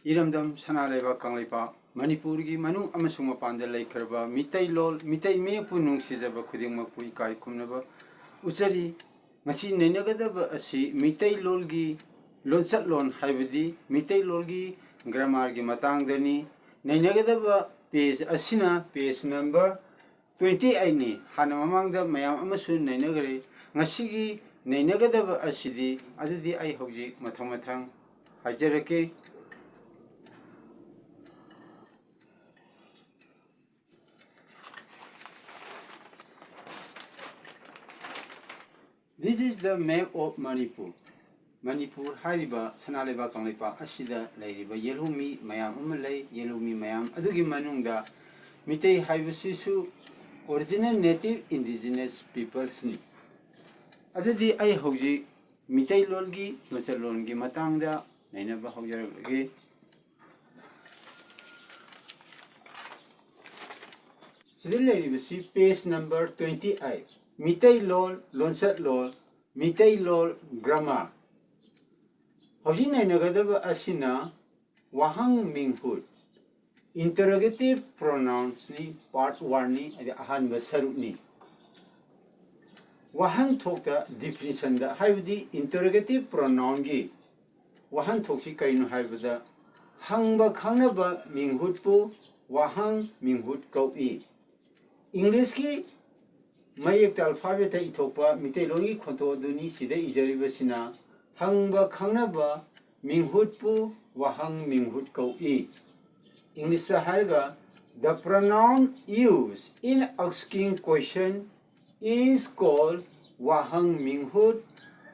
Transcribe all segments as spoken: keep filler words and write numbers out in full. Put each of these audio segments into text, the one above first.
ꯏꯔꯝꯗꯝ ꯁꯅꯥ ꯂꯩꯕꯥꯛ ꯀꯪꯂꯩꯄꯥꯛ ꯃꯅꯤꯄꯨꯔꯒꯤ ꯃꯅꯨꯡ ꯑꯃꯁꯨꯡ ꯃꯄꯥꯟꯗ ꯂꯩꯈ꯭ꯔꯕ ꯃꯤꯇꯩꯂꯣꯟ, ꯃꯤꯇꯩ ꯃꯌꯦꯛꯄꯨ ꯅꯨꯡꯁꯤꯖꯕ ꯈꯨꯗꯤꯡꯃꯛꯄꯨ ꯏꯀꯥꯏ ꯈꯨꯝꯅꯕ ꯎꯠꯆꯔꯤ꯫ ꯉꯁꯤ ꯅꯩꯅꯒꯗꯕ ꯑꯁꯤ ꯃꯤꯇꯩꯂꯣꯟꯒꯤ ꯂꯣꯟꯆꯠꯂꯣꯟ, ꯍꯥꯏꯕꯗꯤ ꯃꯤꯇꯩꯂꯣꯟꯒꯤ grammar ꯒꯤ ꯃꯇꯥꯡꯗꯅꯤ꯫ ꯅꯩꯅꯒꯗꯕ page ꯑꯁꯤꯅ page number twenty eight ꯅꯤ꯫ ꯍꯥꯟꯅ ꯃꯃꯥꯡꯗ ꯃꯌꯥꯝ ꯑꯃꯁꯨ ꯅꯩꯅꯈ꯭ꯔꯦ꯫ ꯉꯁꯤꯒꯤ ꯅꯩꯅꯒꯗꯕ ꯑꯁꯤꯗꯤ, ꯑꯗꯨꯗꯤ ꯑꯩ ꯍꯧꯖꯤꯛ ꯃꯊꯪ ꯃꯊꯪ ꯍꯥꯏꯖꯔꯛꯀꯦ꯫ This is the map of Manipur. Manipur ꯍꯥꯏꯔꯤꯕ ꯁꯅꯥ ꯂꯩꯕꯥꯛ ꯀꯪꯂꯩꯄꯥꯛ ꯑꯁꯤꯗ ꯂꯩꯔꯤꯕ ꯌꯦꯜꯍꯧꯃꯤ ꯃꯌꯥꯝ ꯑꯃ ꯂꯩ꯫ ꯌꯦꯜꯍꯧꯃꯤ ꯃꯌꯥꯝ ꯑꯗꯨꯒꯤ ꯃꯅꯨꯡꯗ ꯃꯤꯇꯩ ꯍꯥꯏꯕꯁꯤꯁꯨ original native indigenous peoples ꯅꯤ꯫ ꯑꯗꯨꯗꯤ ꯑꯩ ꯍꯧꯖꯤꯛ ꯃꯤꯇꯩꯂꯣꯟꯒꯤ ꯂꯣꯟꯆꯠꯂꯣꯟꯒꯤ ꯃꯇꯥꯡꯗ ꯅꯩꯅꯕ ꯍꯧꯖꯔꯛꯂꯒꯦ꯫ ꯁꯤꯗ ꯂꯩꯔꯤꯕꯁꯤ page number twenty eight, Meiteilon ꯂꯣꯟꯆꯠꯂꯣꯟ, Meiteilon grammar꯫ ꯍꯧꯖꯤꯛ ꯅꯩꯅꯒꯗꯕ ꯑꯁꯤꯅ ꯋꯥꯍꯪ ꯃꯤꯡꯍꯨꯠ, interrogative pronouns ꯅꯤ, part one ꯅꯤ, ꯍꯥꯏꯗꯤ ꯑꯍꯥꯟꯕ ꯁꯔꯨꯛꯅꯤ꯫ ꯋꯥꯍꯟꯊꯣꯛꯇ definition ꯗ, ꯍꯥꯏꯕꯗꯤ interrogative pronoun ꯒꯤ ꯋꯥꯍꯟꯊꯣꯛꯁꯤ ꯀꯔꯤꯅꯣ ꯍꯥꯏꯕꯗ, ꯍꯪꯕ ꯈꯪꯅꯕ ꯃꯤꯡꯍꯨꯠꯄꯨ ꯋꯥꯍꯪ ꯃꯤꯡꯍꯨꯠ ꯀꯧꯏ꯫ English ꯀꯤ ꯃꯌꯦꯛꯇ alphabet ꯇ ꯏꯊꯣꯛꯄ ꯃꯤꯇꯩꯂꯣꯟꯒꯤ ꯈꯣꯟꯊꯣꯛ ꯑꯗꯨꯅꯤ꯫ ꯁꯤꯗ ꯏꯖꯔꯤꯕꯁꯤꯅ ꯍꯪꯕ ꯈꯪꯅꯕ ꯃꯤꯡꯍꯨꯠꯄꯨ ꯋꯥꯍꯪ ꯃꯤꯡꯍꯨꯠ ꯀꯧꯏ꯫ English ꯇ ꯍꯥꯏꯔꯒ, the pronoun used in asking question is called ꯋꯥꯍꯪ ꯃꯤꯡꯍꯨꯠ,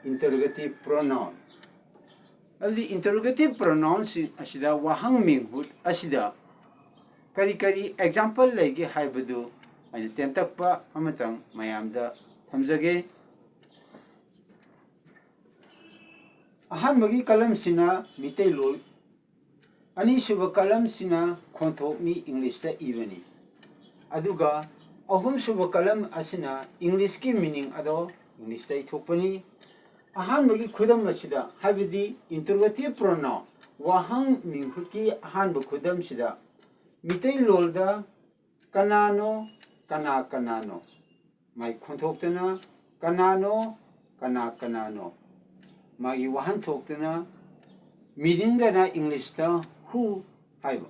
interrogative pronoun꯫ ꯑꯗꯨꯗꯤ interrogative pronoun ꯁꯤꯡ ꯑꯁꯤꯗ, ꯋꯥꯍꯪ ꯃꯤꯡꯍꯨꯠ ꯑꯁꯤꯗ ꯀꯔꯤ ꯀꯔꯤ example ꯂꯩꯒꯦ ꯍꯥꯏꯕꯗꯨ ꯑꯩꯅ ꯇꯦꯟꯇꯛꯄ ꯑꯃꯇꯪ ꯃꯌꯥꯝꯗ ꯊꯝꯖꯒꯦ꯫ ꯑꯍꯥꯟꯕꯒꯤ column ꯁꯤꯅ ꯃꯤꯇꯩꯂꯣꯟ, ꯑꯅꯤꯁꯨꯕ column ꯁꯤꯅ ꯈꯣꯟꯊꯣꯛꯅꯤ, English ꯇ ꯏꯕꯅꯤ꯫ ꯑꯗꯨꯒ ꯑꯍꯨꯝꯁꯨꯕ column ꯑꯁꯤꯅ English ꯀꯤ meaning ꯑꯗꯣ English ꯇ ꯏꯊꯣꯛꯄꯅꯤ꯫ ꯑꯍꯥꯟꯕꯒꯤ ꯈꯨꯗꯝ ꯑꯁꯤꯗ, ꯍꯥꯏꯕꯗꯤ interrogative pronoun, ꯋꯥꯍꯪ ꯃꯤꯍꯨꯠꯀꯤ ꯑꯍꯥꯟꯕ ꯈꯨꯗꯝꯁꯤꯗ ꯃꯤꯇꯩꯂꯣꯟꯗ ꯀꯅꯥꯅꯣ, ꯀꯅꯥ ꯀꯅꯥꯅꯣ? ꯃꯥꯏ ꯈꯣꯟꯊꯣꯛꯇꯅ ꯀꯅꯥꯅꯣ, ꯀꯅꯥ ꯀꯅꯥꯅꯣ? ꯃꯥꯒꯤ ꯋꯥꯍꯟꯊꯣꯛꯇꯅ meaningꯗꯅ Englishꯇ who ꯍꯥꯏꯕ꯫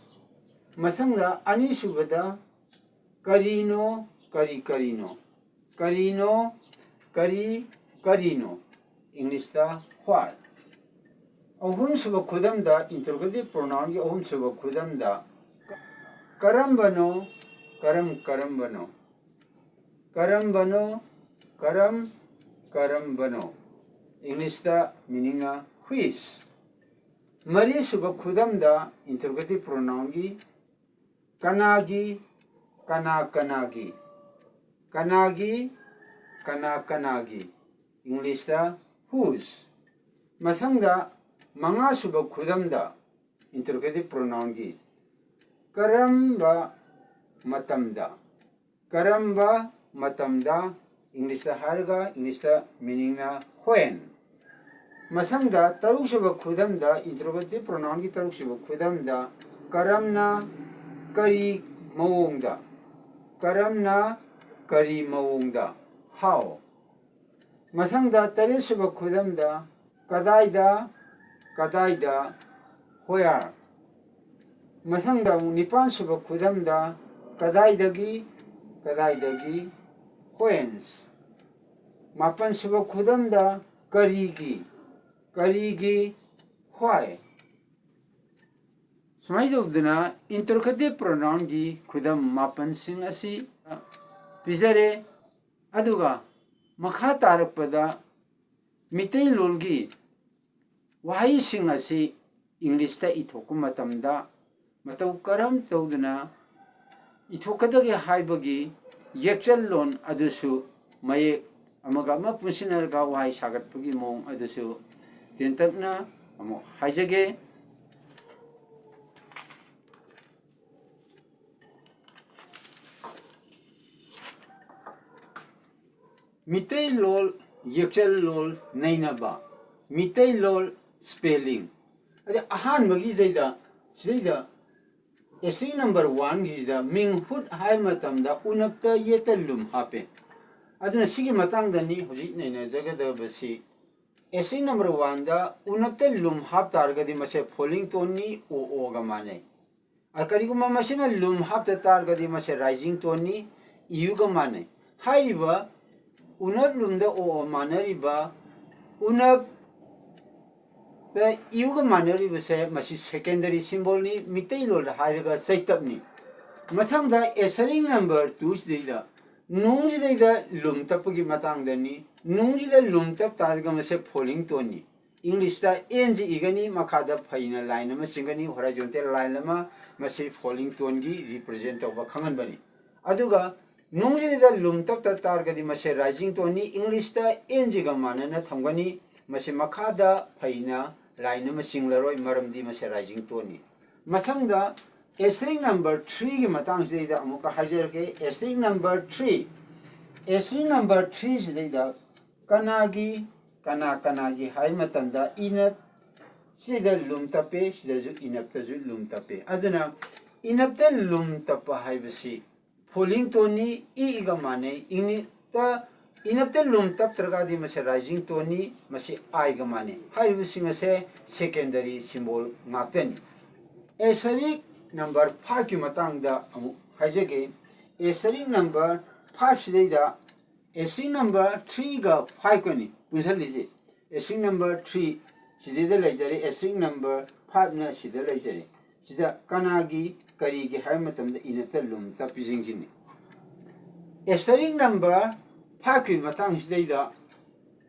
ꯃꯊꯪꯗ ꯑꯅꯤꯁꯨꯕꯗ ꯀꯔꯤꯅꯣ, ꯀꯔꯤ ꯀꯔꯤꯅꯣ? ꯀꯔꯤꯅꯣ, ꯀꯔꯤ ꯀꯔꯤꯅꯣ? Englishꯇ what꯫ ꯑꯍꯨꯝꯁꯨꯕ ꯈꯨꯗꯝꯗ, interrogative pronounꯒꯤ ꯑꯍꯨꯝꯁꯨꯕ ꯈꯨꯗꯝꯗ, ꯀꯔꯝꯕꯅꯣ, ꯀꯔꯝ ꯀꯔꯝꯕꯅꯣ? ꯀꯔꯝꯕꯅꯣ, ꯀꯔꯝ ꯀꯔꯝꯕꯅꯣ? Englishꯇ meaningꯅ which꯫ ꯃꯔꯤꯁꯨꯕ ꯈꯨꯗꯝꯗ, interrogative pronounꯒꯤ ꯀꯅꯥꯒꯤ, ꯀꯅꯥ ꯀꯅꯥꯒꯤ? ꯀꯅꯥꯒꯤ, ꯀꯅꯥ ꯀꯅꯥꯒꯤ? Englishꯇ whose꯫ ꯃꯊꯪꯗ ꯃꯉꯥꯁꯨꯕ ꯈꯨꯗꯝꯗ, interrogative pronounꯒꯤ ꯀꯔꯝꯕ ꯃꯇꯝꯗ? ꯀꯔꯝꯕ ꯃꯇꯝꯗ? Englishꯇ ꯍꯥꯏꯔꯒ Englishꯇ meaningꯅ when꯫ ꯃꯊꯪꯗ ꯇꯔꯨꯛꯁꯨꯕ ꯈꯨꯗꯝꯗ, interrogative pronounꯒꯤ ꯇꯔꯨꯛꯁꯨꯕ ꯈꯨꯗꯝꯗ ꯀꯔꯝꯅ, ꯀꯔꯤ ꯃꯑꯣꯡꯗ? ꯀꯔꯝꯅ, ꯀꯔꯤ ꯃꯑꯣꯡꯗ? How꯫ ꯃꯊꯪꯗ ꯇꯔꯦꯠꯁꯨꯕ ꯈꯨꯗꯝꯗ ꯀꯗꯥꯏꯗ, ꯀꯗꯥꯏꯗ? Where꯫ ꯃꯊꯪꯗ ꯑꯃꯨꯛ ꯅꯤꯄꯥꯟꯁꯨꯕ ꯈꯨꯗꯝꯗ ꯀꯗꯥꯏꯗꯒꯤ, ꯀꯗꯥꯏꯗꯒꯤ? Whence꯫ ꯃꯥꯄꯟꯁꯨꯕ ꯈꯨꯗꯝꯗ ꯀꯔꯤꯒꯤ, ꯀꯔꯤꯒꯤ? Why꯫ ꯁꯨꯃꯥꯏꯅ ꯇꯧꯗꯅ interrogative pronounꯒꯤ ꯈꯨꯗꯝ ꯃꯥꯄꯟꯁꯤꯡ ꯑꯁꯤ ꯄꯤꯖꯔꯦ꯫ ꯑꯗꯨꯒ ꯃꯈꯥ ꯇꯥꯔꯛꯄꯗ ꯃꯤꯇꯩꯂꯣꯟꯒꯤ ꯋꯥꯍꯩꯁꯤꯡ ꯑꯁꯤ Englishꯇ ꯏꯊꯣꯛꯄ ꯃꯇꯝꯗ ꯃꯇꯧ ꯀꯔꯝ ꯇꯧꯗꯅ ꯏꯊꯣꯛꯀꯗꯒꯦ ꯍꯥꯏꯕꯒꯤ ꯌꯦꯛꯆꯜꯂꯣꯟ ꯑꯗꯨꯁꯨ ꯃꯌꯦꯛ ꯑꯃꯒ ꯑꯃ ꯄꯨꯟꯁꯤꯟꯅꯔꯒ ꯋꯥꯍꯩ ꯁꯥꯒꯠꯄꯒꯤ ꯃꯑꯣꯡ ꯑꯗꯨꯁꯨ ꯇꯦꯟꯇꯛꯅ ꯑꯃꯨꯛ ꯍꯥꯏꯖꯒꯦ꯫ ꯃꯤꯇꯩꯂꯣꯟ ꯌꯦꯛꯆꯜꯂꯣꯟ ꯅꯩꯅꯕ, ꯃꯤꯇꯩꯂꯣꯟ spelling꯫ ꯑꯗꯩ ꯑꯍꯥꯟꯕꯒꯤꯁꯤꯗꯩꯗ, ꯁꯤꯗꯩꯗ ꯑꯦꯁꯇ꯭ꯔꯤꯛ ꯅꯝꯕꯔ ꯋꯥꯟꯒꯤꯁꯤꯗ ꯃꯤꯡ ꯍꯨꯠ ꯍꯥꯏꯕ ꯃꯇꯝꯗ ꯎꯅꯞꯇ ꯌꯦꯠꯇ ꯂꯨꯝ ꯍꯥꯞꯄꯦ꯫ ꯑꯗꯨꯅ ꯁꯤꯒꯤ ꯃꯇꯥꯡꯗꯅꯤ ꯍꯧꯖꯤꯛ ꯅꯩꯅꯖꯒꯗꯕꯁꯤ꯫ ꯑꯦꯁꯇ꯭ꯔꯤꯛ ꯅꯝꯕꯔ ꯋꯥꯟꯗ ꯎꯅꯞꯇ ꯂꯨꯝ ꯍꯥꯞ ꯇꯥꯔꯒꯗꯤ ꯃꯁꯦ ꯐꯣꯂꯤꯡ ꯇꯣꯟꯅꯤ, ꯑꯣ ꯑꯣꯒ ꯃꯥꯟꯅꯩ꯫ ꯑ, ꯀꯔꯤꯒꯨꯝꯕ ꯃꯁꯤꯅ ꯂꯨꯝ ꯍꯥꯞꯇ ꯇꯥꯔꯒꯗꯤ ꯃꯁꯦ ꯔꯥꯏꯖꯤꯡ ꯇꯣꯟꯅꯤ, ꯏꯌꯨꯒ ꯃꯥꯟꯅꯩ꯫ ꯍꯥꯏꯔꯤꯕ ꯎꯅꯞ ꯂꯨꯝꯗ ꯑꯣ ꯑꯣ ꯃꯥꯟꯅꯔꯤꯕ ꯎꯅꯞ ꯏꯌꯨꯒ ꯃꯥꯟꯅꯔꯤꯕꯁꯦ ꯃꯁꯤ ꯁꯦꯀꯦꯟꯗꯔꯤ ꯁꯤꯝꯕꯣꯜꯅꯤ, ꯃꯤꯇꯩꯂꯣꯟꯗ ꯍꯥꯏꯔꯒ ꯆꯩꯇꯞꯅꯤ꯫ ꯃꯊꯪꯗ ꯑꯦꯁꯇ꯭ꯔꯤꯛ ꯅꯝꯕꯔ ꯇꯨꯁꯤꯗꯩꯗ ꯅꯨꯡꯁꯤꯗꯩꯗ ꯂꯨꯝ ꯇꯞꯄꯒꯤ ꯃꯇꯥꯡꯗꯅꯤ꯫ ꯅꯨꯡꯁꯤꯗ ꯂꯨꯝ ꯇꯞ ꯇꯥꯔꯒ ꯃꯁꯦ ꯐꯣꯂꯤꯡ ꯇꯣꯟꯅꯤ꯫ ꯏꯪꯂꯤꯁꯇ ꯑꯦꯟꯁꯤ ꯏꯒꯅꯤ, ꯃꯈꯥꯗ ꯐꯩꯅ ꯂꯥꯏꯟ ꯑꯃ ꯆꯤꯡꯒꯅꯤ, ꯍꯣꯔꯥꯏꯖꯣꯟꯇꯦꯜ ꯂꯥꯏꯟ ꯑꯃ, ꯃꯁꯤ ꯐꯣꯂꯤꯡ ꯇꯣꯟꯒꯤ ꯔꯤꯄ꯭ꯔꯖꯦꯟ ꯇꯧꯕ ꯈꯪꯍꯟꯕꯅꯤ꯫ ꯑꯗꯨꯒ ꯅꯨꯡꯁꯤꯗ ꯂꯨꯝ ꯇꯞ ꯇꯞ ꯇꯥꯔꯒꯗꯤ ꯃꯁꯦ ꯔꯥꯏꯖꯤꯡ ꯇꯣꯟꯅꯤ, ꯏꯪꯂꯤꯁꯇ ꯑꯦꯟꯁꯤꯒ ꯃꯥꯟꯅꯅ ꯊꯝꯒꯅꯤ꯫ ꯃꯁꯤ ꯃꯈꯥꯗ ꯐꯩꯅ ꯂꯥꯏꯟ ꯑꯃ ꯆꯤꯡꯂꯔꯣꯏ, ꯃꯔꯝꯗꯤ ꯃꯁꯦ ꯔꯥꯏꯖꯤꯡ ꯇꯣꯟꯅꯤ꯫ ꯃꯊꯪꯗ ꯑꯦꯁꯇ꯭ꯔꯤꯛ ꯅꯝꯕꯔ ꯊ꯭ꯔꯤꯒꯤ ꯃꯇꯥꯡꯁꯤꯗꯩꯗ ꯑꯃꯨꯛꯀ ꯍꯥꯏꯖꯔꯛꯀꯦ꯫ ꯑꯦꯁꯇ꯭ꯔꯤꯛ ꯅꯝꯕꯔ ꯊ꯭ꯔꯤ, ꯑꯦꯁꯇ꯭ꯔꯤꯛ ꯅꯝꯕꯔ ꯊ꯭ꯔꯤꯁꯤꯗꯩꯗ ꯀꯅꯥꯒꯤ, ꯀꯅꯥ ꯀꯅꯥꯒꯤ ꯍꯥꯏꯕ ꯃꯇꯝꯗ ꯏꯅꯞ, ꯁꯤꯗ ꯂꯨꯝ ꯇꯞꯄꯦ, ꯁꯤꯗꯁꯨ ꯏꯅꯞꯇꯁꯨ ꯂꯨꯝ ꯇꯞꯄꯦ꯫ ꯑꯗꯨꯅ ꯏꯅꯞꯇ ꯂꯨꯝ ꯇꯞꯄ ꯍꯥꯏꯕꯁꯤ ꯐꯣꯂꯤꯡ ꯇꯣꯟꯅꯤ, ꯏꯒ ꯃꯥꯟꯅꯩ꯫ ꯏꯅꯞꯇ, ꯏꯅꯞꯇ ꯂꯨꯝ ꯇꯞꯇ꯭ꯔꯒꯗꯤ ꯃꯁꯤ ꯔꯥꯏꯖꯤꯡ ꯇꯣꯟꯅꯤ, ꯃꯁꯤ ꯑꯥꯏꯒ ꯃꯥꯟꯅꯩ꯫ ꯍꯥꯏꯔꯤꯕꯁꯤꯡ ꯑꯁꯦ ꯁꯦꯀꯦꯟꯗꯔꯤ ꯁꯤꯝꯕꯣꯜ ꯉꯥꯛꯇꯅꯤ꯫ ꯑꯦꯁꯇ꯭ꯔꯤꯛ ꯅꯝꯕꯔ ꯐꯥꯏꯚꯀꯤ ꯃꯇꯥꯡꯗ ꯑꯃꯨꯛ ꯍꯥꯏꯖꯒꯦ꯫ ꯑꯦꯁꯇ꯭ꯔꯤꯛ ꯅꯝꯕꯔ ꯐꯥꯏꯚꯁꯤꯗꯩꯗ ꯑꯦꯁꯇ꯭ꯔꯤꯛ ꯅꯝꯕꯔ ꯊ꯭ꯔꯤꯒ ꯐꯥꯏꯚꯀꯅꯤ ꯄꯨꯟꯁꯤꯜꯂꯤꯁꯦ꯫ ꯑꯦꯁꯇ꯭ꯔꯤꯛ ꯅꯝꯕꯔ ꯊ꯭ꯔꯤ ꯁꯤꯗꯩꯗ ꯂꯩꯖꯔꯦ, ꯑꯦꯁꯇ꯭ꯔꯤꯛ ꯅꯝꯕꯔ ꯐꯥꯏꯚꯅ ꯁꯤꯗ ꯂꯩꯖꯔꯦ꯫ ꯁꯤꯗ ꯀꯅꯥꯒꯤ, ꯀꯔꯤꯒꯤ ꯍꯥꯏꯕ ꯃꯇꯝꯗ ꯏꯅꯞꯇ ꯂꯨꯝ ꯇꯞꯄꯤꯁꯤꯡꯁꯤꯅꯤ꯫ ꯑꯦꯁꯇ꯭ꯔꯤꯛ ꯅꯝꯕꯔ ꯐꯥꯏꯚꯀꯤ ꯃꯇꯥꯡꯁꯤꯗꯩꯗ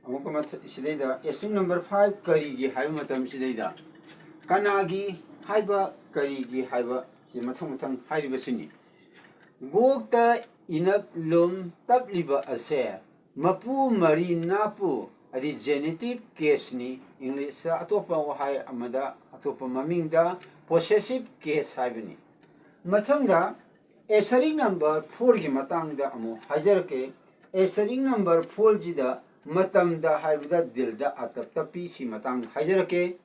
ꯑꯃꯨꯛꯀ ꯃꯊ-, ꯁꯤꯗꯩꯗ ꯑꯦꯁꯇ꯭ꯔꯤꯛ ꯅꯝꯕꯔ ꯐꯥꯏꯚ ꯀꯔꯤꯒꯤ ꯍꯥꯏꯕ ꯃꯇꯝꯁꯤꯗꯩꯗ ꯀꯅꯥꯒꯤ ꯍꯥꯏꯕ, ꯀꯔꯤꯒꯤ ꯍꯥꯏꯕ, ꯁꯤ ꯃꯊꯪ ꯃꯊꯪ ꯍꯥꯏꯔꯤꯕꯁꯤꯅꯤ꯫ ꯒꯣꯛꯇ ꯏꯅꯞ ꯂꯨꯝ ꯇꯞꯂꯤꯕ ꯑꯁꯦ ꯃꯄꯨ ꯃꯔꯤ ꯅꯥꯄꯨ, ꯍꯥꯏꯗꯤ ꯖꯦꯅꯦꯇꯤꯚ ꯀꯦꯁꯅꯤ꯫ ꯏꯪꯂꯤꯁꯇ ꯑꯇꯣꯞꯄ ꯋꯥꯍꯩ ꯑꯃꯗ, ꯑꯇꯣꯞꯄ ꯃꯃꯤꯡꯗ ꯄꯣꯁꯦꯁꯤꯚ ꯀꯦꯁ ꯍꯥꯏꯕꯅꯤ꯫ ꯃꯊꯪꯗ ꯑꯦꯁꯇ꯭ꯔꯤꯛ ꯅꯝꯕꯔ ꯐꯣꯔꯒꯤ ꯃꯇꯥꯡꯗ ꯑꯃꯨꯛ ꯍꯥꯏꯖꯔꯛꯀꯦ꯫ ꯑꯦꯁꯇ꯭ꯔꯤꯛ ꯅꯝꯕꯔ ꯐꯣꯔꯁꯤꯗ ꯃꯇꯝꯗ ꯍꯥꯏꯕꯗ ꯗꯤꯜꯗ ꯑꯇꯞ ꯇꯞꯄꯤ, ꯁꯤ ꯃꯇꯥꯡꯗ ꯍꯥꯏꯖꯔꯛꯀꯦ꯫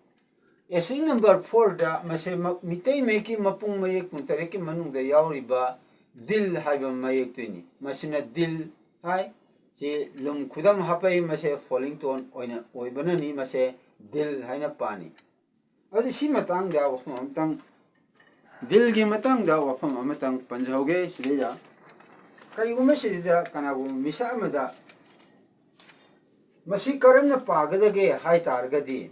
ꯑꯦꯁ ꯅꯝꯕꯔ ꯐꯣꯔꯗ ꯃꯁꯦ ꯃ-, ꯃꯤꯇꯩ ꯃꯌꯦꯛꯀꯤ ꯃꯄꯨꯡ ꯃꯌꯦꯛ ꯀꯨꯟꯇꯔꯦꯠꯀꯤ ꯃꯅꯨꯡꯗ ꯌꯥꯎꯔꯤꯕ ꯗꯤꯜ ꯍꯥꯏꯕ ꯃꯌꯦꯛꯇꯨꯅꯤ꯫ ꯃꯁꯤꯅ ꯗꯤꯜ ꯍꯥꯏ꯫ ꯁꯤ ꯂꯨꯝ ꯈꯨꯗꯝ ꯍꯥꯞꯄꯛꯏ, ꯃꯁꯦ ꯐꯣꯂꯤꯡ ꯇꯣꯟ ꯑꯣꯏꯅ ꯑꯣꯏꯕꯅꯅꯤ ꯃꯁꯦ ꯗꯤꯜ ꯍꯥꯏꯅ ꯄꯥꯅꯤ꯫ ꯑꯗꯨ ꯁꯤ ꯃꯇꯥꯡꯗ ꯋꯥꯐꯝ ꯑꯃꯇꯪ, ꯗꯤꯜꯒꯤ ꯃꯇꯥꯡꯗ ꯋꯥꯐꯝ ꯑꯃꯇꯪ ꯄꯟꯖꯍꯧꯒꯦ ꯁꯤꯗꯩꯗ꯫ ꯀꯔꯤꯒꯨꯝꯕ ꯁꯤꯗꯩꯗ ꯀꯅꯥꯒꯨꯝꯕ ꯃꯤꯁꯛ ꯑꯃꯗ ꯃꯁꯤ ꯀꯔꯝꯅ ꯄꯥꯒꯗꯒꯦ ꯍꯥꯏ ꯇꯥꯔꯒꯗꯤ,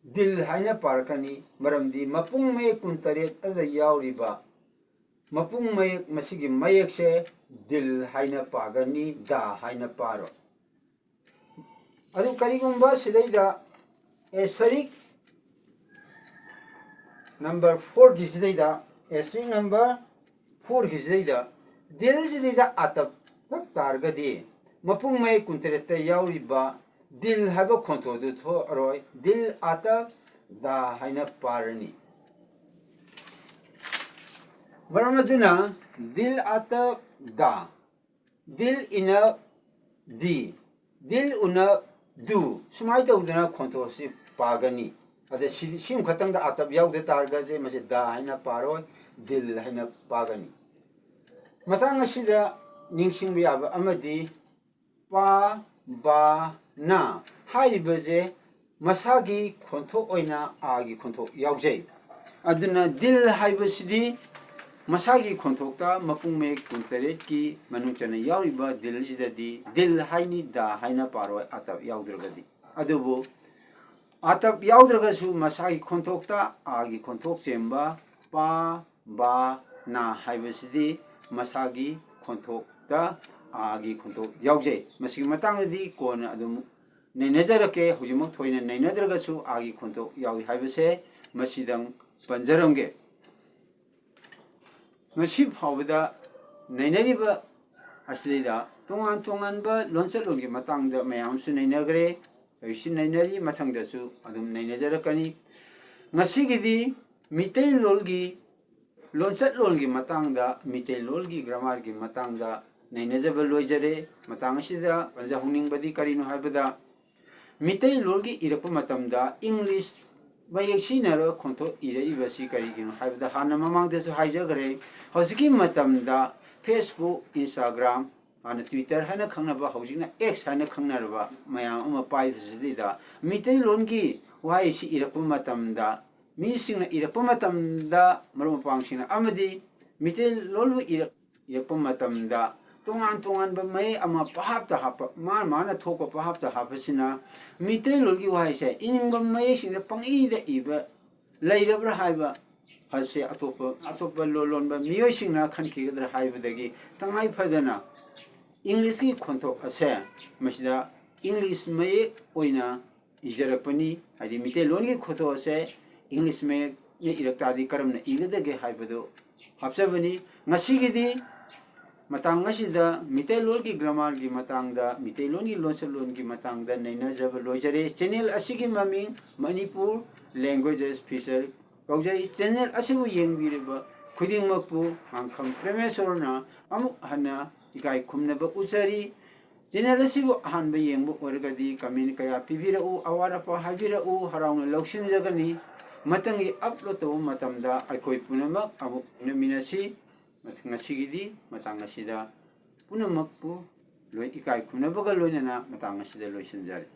ꯗꯤꯜ ꯍꯥꯏꯅ ꯄꯥꯔꯛꯀꯅꯤ, ꯃꯔꯝꯗꯤ ꯃꯄꯨꯡ ꯃꯌꯦꯛ ꯀꯨꯟꯇꯔꯦꯠ ꯑꯗꯨꯗ ꯌꯥꯎꯔꯤꯕ ꯃꯄꯨꯡ ꯃꯌꯦꯛ, ꯃꯁꯤꯒꯤ ꯃꯌꯦꯛꯁꯦ ꯗꯤꯜ ꯍꯥꯏꯅ ꯄꯥꯒꯅꯤ, ꯗꯥ ꯍꯥꯏꯅ ꯄꯥꯔꯣꯏ꯫ ꯑꯗꯨ ꯀꯔꯤꯒꯨꯝꯕ ꯁꯤꯗꯩꯗ ꯑꯦꯁꯇꯔꯤꯛ ꯅꯝꯕꯔ ꯐꯣꯔꯒꯤꯁꯤꯗꯩꯗ, ꯑꯦꯁꯇꯔꯤꯛ ꯅꯝꯕꯔ ꯐꯣꯔꯒꯤꯁꯤꯗꯩꯗ ꯗꯤꯜꯁꯤꯗꯩꯗ ꯑꯇꯞ ꯇꯞ ꯇꯥꯔꯒꯗꯤ ꯃꯄꯨꯡ ꯃꯌꯦꯛ ꯀꯨꯟꯇꯔꯦꯠꯇ ꯌꯥꯎꯔꯤꯕ ꯗꯤꯜ ꯍꯥꯏꯕ ꯈꯣꯟꯊꯣꯛ ꯑꯗꯨ ꯊꯣꯛꯑꯔꯣꯏ꯫ ꯗꯤꯜ ꯑꯇꯞ ꯗꯥ ꯍꯥꯏꯅ ꯄꯥꯔꯅꯤ꯫ ꯃꯔꯝ ꯑꯗꯨꯅ ꯗꯤꯜ ꯑꯇꯞ ꯗꯥ, ꯗꯤꯜ ꯏꯅꯞ ꯗꯤ, ꯗꯤꯜ ꯎꯅꯞ ꯗꯨ, ꯁꯨꯃꯥꯏꯅ ꯇꯧꯗꯅ ꯈꯣꯟꯊꯣꯛ ꯑꯁꯤ ꯄꯥꯒꯅꯤ꯫ ꯑꯗ ꯁꯤ, ꯁꯤ ꯑꯃꯈꯛꯇꯪꯗ ꯑꯇꯞ ꯌꯥꯎꯗ ꯇꯥꯔꯒꯁꯦ ꯃꯁꯤ ꯗꯥ ꯍꯥꯏꯅ ꯄꯥꯔꯣꯏ, ꯗꯤꯜ ꯍꯥꯏꯅ ꯄꯥꯒꯅꯤ꯫ ꯃꯇꯥꯡ ꯑꯁꯤꯗ ꯅꯤꯡꯁꯤꯡꯕ ꯌꯥꯕ ꯑꯃꯗꯤ ꯄꯥ, ꯕꯥ, ꯅꯥ ꯍꯥꯏꯔꯤꯕꯁꯦ ꯃꯁꯥꯒꯤ ꯈꯣꯟꯊꯣꯛ ꯑꯣꯏꯅ ꯑꯥꯒꯤ ꯈꯣꯟꯊꯣꯛ ꯌꯥꯎꯖꯩ꯫ ꯑꯗꯨꯅ ꯗꯤꯜ ꯍꯥꯏꯕꯁꯤꯗꯤ ꯃꯁꯥꯒꯤ ꯈꯣꯟꯊꯣꯛꯇ ꯃꯄꯨꯡ ꯃꯌꯦꯛ ꯀꯨꯟꯇꯔꯦꯠꯀꯤ ꯃꯅꯨꯡ ꯆꯟꯅ ꯌꯥꯎꯔꯤꯕ ꯗꯤꯜꯁꯤꯗꯗꯤ ꯗꯤꯜ ꯍꯥꯏꯅꯤ, ꯗꯥ ꯍꯥꯏꯅ ꯄꯥꯔꯣꯏ, ꯑꯇꯞ ꯌꯥꯎꯗ꯭ꯔꯒꯗꯤ꯫ ꯑꯗꯨꯕꯨ ꯑꯇꯞ ꯌꯥꯎꯗ꯭ꯔꯒꯁꯨ ꯃꯁꯥꯒꯤ ꯈꯣꯟꯊꯣꯛꯇ ꯑꯥꯒꯤ ꯈꯣꯟꯊꯣꯛ ꯆꯦꯟꯕ ꯄꯥ, ꯕꯥ, ꯅꯥ ꯍꯥꯏꯕꯁꯤꯗꯤ ꯃꯁꯥꯒꯤ ꯈꯣꯟꯊꯣꯛꯇ ꯑꯥꯒꯤ ꯈꯣꯟꯊꯣꯛ ꯌꯥꯎꯖꯩ꯫ ꯃꯁꯤꯒꯤ ꯃꯇꯥꯡꯗꯗꯤ ꯀꯣꯟꯅ ꯑꯗꯨꯝ ꯅꯩꯅꯖꯔꯛꯀꯦ꯫ ꯍꯧꯖꯤꯛꯃꯛ ꯊꯣꯏꯅ ꯅꯩꯅꯗ꯭ꯔꯒꯁꯨ ꯑꯥꯒꯤ ꯈꯣꯟꯊꯣꯛ ꯌꯥꯎꯏ ꯍꯥꯏꯕꯁꯦ ꯃꯁꯤꯗꯪ ꯄꯟꯖꯔꯝꯒꯦ꯫ ꯉꯁꯤ ꯐꯥꯎꯕꯗ ꯅꯩꯅꯔꯤꯕ ꯑꯁꯤꯗꯩꯗ ꯇꯣꯉꯥꯟ ꯇꯣꯉꯥꯟꯕ ꯂꯣꯟꯆꯠꯂꯣꯟꯒꯤ ꯃꯇꯥꯡꯗ ꯃꯌꯥꯝ ꯑꯃꯁꯨ ꯅꯩꯅꯈ꯭ꯔꯦ, ꯍꯧꯖꯤꯛꯁꯨ ꯅꯩꯅꯔꯤ, ꯃꯊꯪꯗꯁꯨ ꯑꯗꯨꯝ ꯅꯩꯅꯖꯔꯛꯀꯅꯤ꯫ ꯉꯁꯤꯒꯤꯗꯤ ꯃꯤꯇꯩꯂꯣꯟꯒꯤ ꯂꯣꯟꯆꯠꯂꯣꯟꯒꯤ ꯃꯇꯥꯡꯗ, ꯃꯤꯇꯩꯂꯣꯟꯒꯤ ꯒ꯭ꯔꯥꯃꯥꯔꯒꯤ ꯃꯇꯥꯡꯗ ꯅꯩꯅꯖꯕ ꯂꯣꯏꯖꯔꯦ꯫ ꯃꯇꯥꯡ ꯑꯁꯤꯗ ꯄꯟꯖꯍꯧꯅꯤꯡꯕꯗꯤ ꯀꯔꯤꯅꯣ ꯍꯥꯏꯕꯗ, ꯃꯤꯇꯩꯂꯣꯟꯒꯤ ꯏꯔꯛꯄ ꯃꯇꯝꯗ ꯏꯪꯂꯤꯁ ꯃꯌꯦꯛ ꯁꯤꯖꯤꯟꯅꯔꯒ ꯈꯣꯟꯊꯣꯛ ꯏꯔꯛꯏꯕꯁꯤ ꯀꯔꯤꯒꯤꯅꯣ ꯍꯥꯏꯕꯗ, ꯍꯥꯟꯅ ꯃꯃꯥꯡꯗꯁꯨ ꯍꯥꯏꯖꯈ꯭ꯔꯦ, ꯍꯧꯖꯤꯛꯀꯤ ꯃꯇꯝꯗ Facebook, Instagram, ꯍꯥꯟꯅ Twitter ꯍꯥꯏꯅ ꯈꯪꯅꯕ, ꯍꯧꯖꯤꯛꯅ X ꯍꯥꯏꯅ ꯈꯪꯅꯔꯕ ꯃꯌꯥꯝ ꯑꯃ ꯄꯥꯏꯕꯁꯤꯗꯩꯗ ꯃꯤꯇꯩꯂꯣꯟꯒꯤ ꯋꯥꯍꯩꯁꯤ ꯏꯔꯛꯄ ꯃꯇꯝꯗ, ꯃꯤꯁꯤꯡꯅ ꯏꯔꯛꯄ ꯃꯇꯝꯗ, ꯃꯔꯨꯞ ꯃꯄꯥꯡꯁꯤꯡꯅ ꯑꯃꯗꯤ ꯃꯤꯇꯩꯂꯣꯟꯕꯨ ꯏꯔꯛ-, ꯏꯔꯛꯄ ꯃꯇꯝꯗ ꯇꯣꯉꯥꯟ ꯇꯣꯉꯥꯟꯕ ꯃꯌꯦꯛ ꯑꯃ ꯄꯍꯥꯞꯇ ꯍꯥꯞꯄ, ꯃꯥꯅ ꯃꯥꯅ ꯊꯣꯛꯄ ꯄꯍꯥꯞꯇ ꯍꯥꯞꯄꯁꯤꯅ ꯃꯤꯇꯩꯂꯣꯟꯒꯤ ꯋꯥꯍꯩꯁꯦ ꯏꯅꯤꯡꯕ ꯃꯌꯦꯛꯁꯤꯡꯗ ꯄꯪꯏꯗ ꯏꯕ ꯂꯩꯔꯕ꯭ꯔꯥ ꯍꯥꯏꯕ ꯑꯁꯦ ꯑꯇꯣꯞꯄ, ꯑꯇꯣꯞꯄ ꯂꯣꯟ ꯂꯣꯟꯕ ꯃꯤꯑꯣꯏꯁꯤꯡꯅ ꯈꯟꯈꯤꯒꯗ꯭ꯔꯥ ꯍꯥꯏꯕꯗꯒꯤ ꯇꯉꯥꯏ ꯐꯗꯅ ꯏꯪꯂꯤꯁꯀꯤ ꯈꯣꯟꯊꯣꯛ ꯑꯁꯦ ꯃꯁꯤꯗ ꯏꯪꯂꯤꯁ ꯃꯌꯦꯛ ꯑꯣꯏꯅ ꯏꯖꯔꯛꯄꯅꯤ꯫ ꯍꯥꯏꯗꯤ ꯃꯤꯇꯩꯂꯣꯟꯒꯤ ꯈꯣꯟꯊꯣꯛ ꯑꯁꯦ ꯏꯪꯂꯤꯁ ꯃꯌꯦꯛꯅ ꯏꯔꯛ ꯇꯥꯔꯗꯤ ꯀꯔꯝꯅ ꯏꯒꯗꯒꯦ ꯍꯥꯏꯕꯗꯨ ꯍꯥꯞꯆꯕꯅꯤ꯫ ꯉꯁꯤꯒꯤꯗꯤ ꯃꯇꯥꯡ ꯑꯁꯤꯗ ꯃꯤꯇꯩꯂꯣꯟꯒꯤ ꯒ꯭ꯔꯥꯃꯥꯔꯒꯤ ꯃꯇꯥꯡꯗ, ꯃꯤꯇꯩꯂꯣꯟꯒꯤ ꯂꯣꯟꯆꯠꯂꯣꯟꯒꯤ ꯃꯇꯥꯡꯗ ꯅꯩꯅꯖꯕ ꯂꯣꯏꯖꯔꯦ꯫ ꯆꯦꯅꯦꯜ ꯑꯁꯤꯒꯤ ꯃꯃꯤꯡ ꯃꯅꯤꯄꯨꯔ ꯂꯦꯡꯒ꯭ꯋꯦꯖꯦꯁ ꯐꯤꯆꯔ ꯀꯧꯖꯩ꯫ ꯆꯦꯅꯦꯜ ꯑꯁꯤꯕꯨ ꯌꯦꯡꯕꯤꯔꯤꯕ ꯈꯨꯗꯤꯡꯃꯛꯄꯨ ꯉꯥꯡꯈꯝ ꯄ꯭ꯔꯦꯃꯦꯁꯣꯔꯅ ꯑꯃꯨꯛ ꯍꯟꯅ ꯏꯀꯥꯏ ꯈꯨꯝꯅꯕ ꯎꯠꯆꯔꯤ꯫ ꯆꯦꯅꯦꯜ ꯑꯁꯤꯕꯨ ꯑꯍꯥꯟꯕ ꯌꯦꯡꯕ ꯑꯣꯏꯔꯒꯗꯤ ꯀꯃꯦꯟ ꯀꯌꯥ ꯄꯤꯕꯤꯔꯛꯎ, ꯑꯋꯥꯠ ꯑꯄꯥ ꯍꯥꯏꯕꯤꯔꯛꯎ, ꯍꯔꯥꯎꯅ ꯂꯧꯁꯤꯟꯖꯒꯅꯤ꯫ ꯃꯊꯪꯒꯤ ꯑꯞꯂꯣꯗ ꯇꯧꯕ ꯃꯇꯝꯗ ꯑꯩꯈꯣꯏ ꯄꯨꯝꯅꯃꯛ ꯑꯃꯨꯛ ꯎꯅꯃꯤꯟꯅꯁꯤ꯫ ꯉꯁꯤꯒꯤꯗꯤ ꯃꯇꯥꯡ ꯑꯁꯤꯗ ꯄꯨꯝꯅꯃꯛꯄꯨ ꯂꯣꯏ-, ꯏꯀꯥꯏ ꯈꯨꯝꯅꯕꯒ ꯂꯣꯏꯅꯅ ꯃꯇꯥꯡ ꯑꯁꯤꯗ ꯂꯣꯏꯁꯤꯟꯖꯔꯦ꯫